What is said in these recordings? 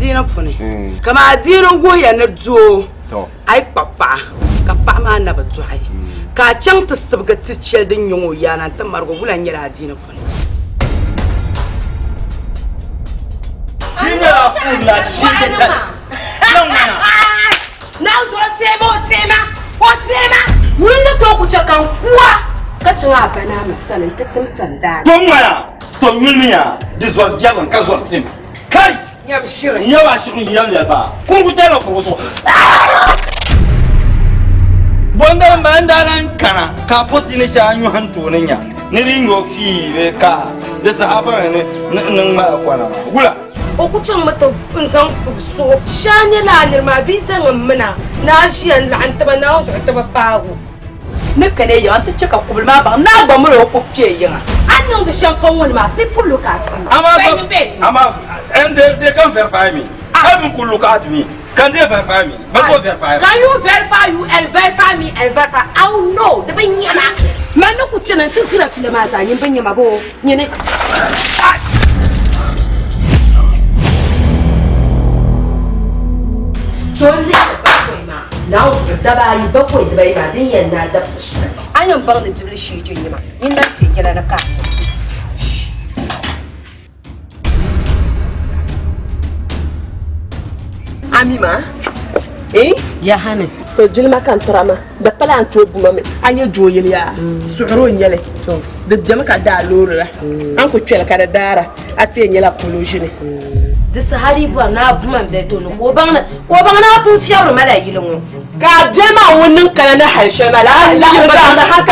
Adiini puuni, kaman adiini wuhiya ni doo a yi kpabi paɣa ka paɣa maa na bi dɔɣi ka a chaŋ ti sibigi ti shɛli din nyɔŋ o yaana nti marigi o, wula n-nyɛli adiini puuni? Di nyɛla fuula ʒiɛtali niŋ maa. Naawuni o teema o teema o teema. Ŋun ni tooi ku chɛ ka n ku a ka chaŋ a ba naa ma sani nti tim sandaani. To ŋmaya, to nyulimiya, di zɔri jɛrim ka zɔri tim. Kai! Nyam shiri. N nyaba shiri n yɛm yɛli ba. Kurugu tɛla kurugu zuɣu. Bondali m-bala n daa lan kana ka a po ti ni shɛli a nyɔhi n tooni nya ni di nyo fii bee ka di saha baŋ ni ni ŋmala kɔna maa. Wula? O ku chaŋmi ti n-zaŋ pubi suhu. Shee nyɛ lala niri maa bee zaŋ m mina ni a ʒiya n-laɣim ti ba Naawuni zuɣu ti bi paag o. Ni kani yiŋa nti chɛ ka kubili maa baŋ ni a gba mali o kub kpee yiŋa. A ni niŋdi shɛm fɔŋ ŋɔ ni maa, people look at you. Amaa and they can verify me. Hali bɛ ku look at me. Can they verify me? Bɛ tooi verify ma. Can you verify you and verify me and verify? I will know. Di bi nya ma. Man ni ku kpɛna nti dira fila maa zaa, nyini bi nya ma boo? Nyini. To n lihi bakɔi maa, Naawuni zuɣu daba ayi, bakɔi dibayi maa din yɛn naai dabisi shɛli. A yɛn baŋ ni bibili shee je nyɛ ma, nyini lan kpe yɛla ni ka a nya. Ami maa eh? Ya hani. To jilima ka n tira ma di pala n tooi buma mi a nyɛ doo yili yaa suɣuri o nyɛli di bɛmi ka daa loori la a ni ku kpɛli ka di daara a ti yɛn nyɛla polo ʒini. Di saha di yi bɔri ni a buma m-be tooni ka o baŋ ni ka o baŋ ni a pun fiɛbiri ma la yili ŋɔ. Ka a biɛli maa ŋun niŋ kana ni hali shɛli maa la a yiriga bɛ bi zaŋdi hali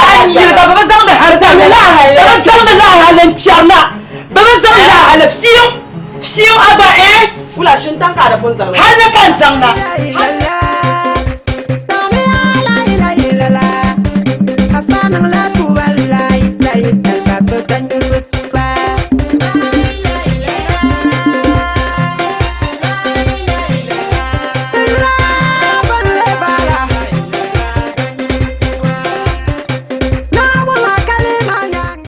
bɛ bi zaŋdi la hali n-kpɛri na. Bɛ bi zaŋ la hali fiu fiu a gba eh. Wula shintaŋ ka a di pun zaŋ na. Hali ka n zaŋ na.